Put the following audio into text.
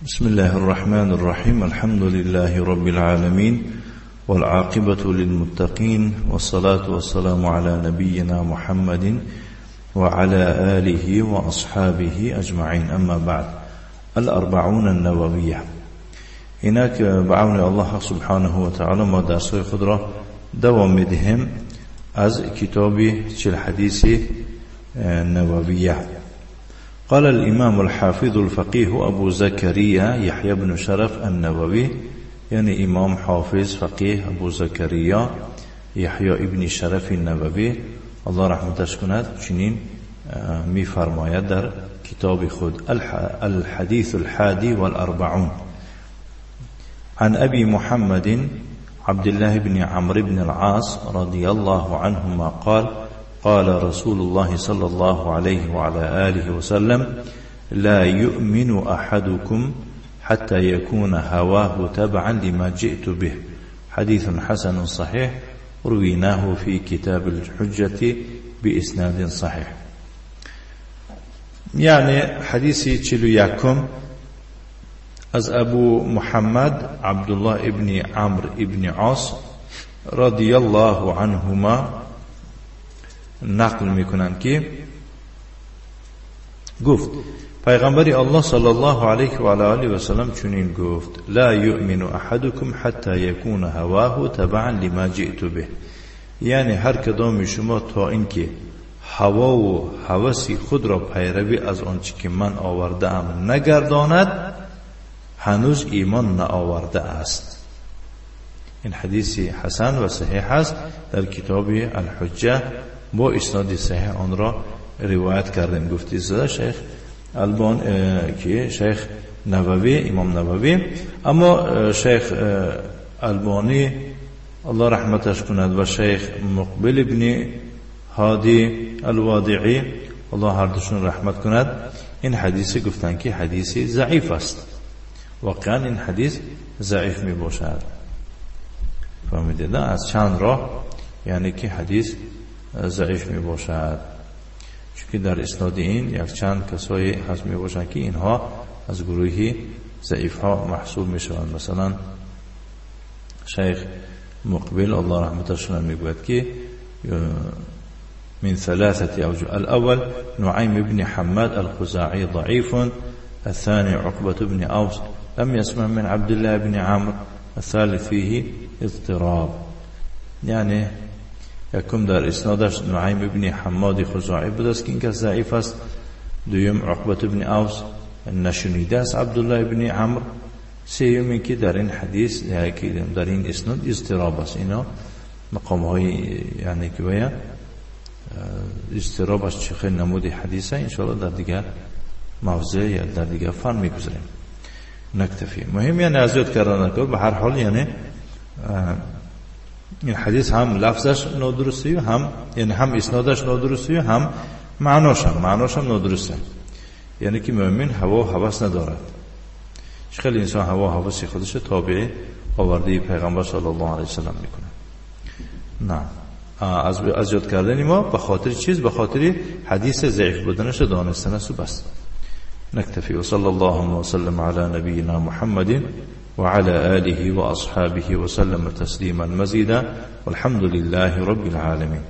بسم الله الرحمن الرحيم. الحمد لله رب العالمين، والعاقبة للمتقين، والصلاة والسلام على نبينا محمد وعلى آله وأصحابه أجمعين. أما بعد، الأربعون النووية. اینک به عون الله سبحانه و تعالی ما درس‌های خود را دوام می‌دهیم از کتاب 40 حدیث نوویه. قال الإمام الحافظ الفقيه أبو زكريا يحيى بن شرف النووي، يعني إمام حافظ فقيه أبو زكريا يحيى ابن شرف النووي الله رحمتش کند، چنین می فرماید در کتاب خود: الحديث الحادي والأربعون عن أبي محمد عبد الله بن عمرو بن العاص رضي الله عنهما قال: قال رسول الله صلى الله عليه وعلى آله وسلم: لا يؤمن أحدكم حتى يكون هواه تبعا لما جئت به. حديث حسن صحيح، رويناه في كتاب الحجة بإسناد صحيح. یعنی حدیثی 41 از ابو محمد عبدالله ابن عمرو ابن عاص رضی الله عنهما نقل میکنند که گفت: پیغمبر الله صلی الله علیه و علی آله و سلم چنین گفت: لا یؤمن احدکم حتی یکون هواه تبعا لما جئت به. یعنی هر کدام شما تا اینکه هوا و هوس خود را پیروی از آنچه که من آورده ام نگرداند، هنوز ایمان نآورده است. این حدیث حسن و صحیح است، در کتاب الحجه با اسناد صحیح آن را روایت کردیم. گفتی زده شیخ البان که شیخ نووی، امام نووی. اما شیخ البانی الله رحمتش کند و شیخ مقبل ابن هادی الوادعی الله هر دوشون رحمت کند، این حدیث گفتن که حدیث ضعیف است. واقعا این حدیث ضعیف می باشد. فهمیدید؟ از چند راه یعنی که حدیث ضعیف می باشد، چون در اسناد این یک چند کسایی هست می باشند که اینها از گروهی ضعیف ها محسوب می شوند. مثلا شیخ مقبل الله رحمتشون می گوید که من ثلاثة أوجه: الأول نعيم بن حماد الخزاعي ضعيف، الثاني عقبة بن أوس لم يسمع من عبد الله بن عمرو، الثالث فيه اضطراب. یعنی یکم در اسنادش نعیم ابن حماد خزاعی بوده است که این کس ضعیف است. دویم عقبة ابن اوس نشنیده است عبدالله ابن عمرو. سیوم اینکه در این حدیث در این اسناد اضطراب است. اینا مقام های یعنی که باید اضطراب از چه خیلی نمود حدیثه، انشاءالله در دیگر موضع یا در دیگر فن میگذاریم. نکتفی مهم یعنی از یاد کردن نکرد. به هر حال یعنی این حدیث هم لفظش نادرستی، هم یعنی هم اسنادش نادرستی، هم معناش هم نادرسته. یعنی که مؤمن هوا و هوس ندارد. خیلی انسان هوا و هوس خودش تابع آورده پیغمبر صلی الله علیه وسلم میکنه. نه از یاد کردن ما به خاطر چیز، به خاطر حدیث ضعیف بودنش دانستن است و بس. نكتفي، وصلى الله وسلم على نبينا محمد وعلى آله وأصحابه وسلم تسليما مزيدا، والحمد لله رب العالمين.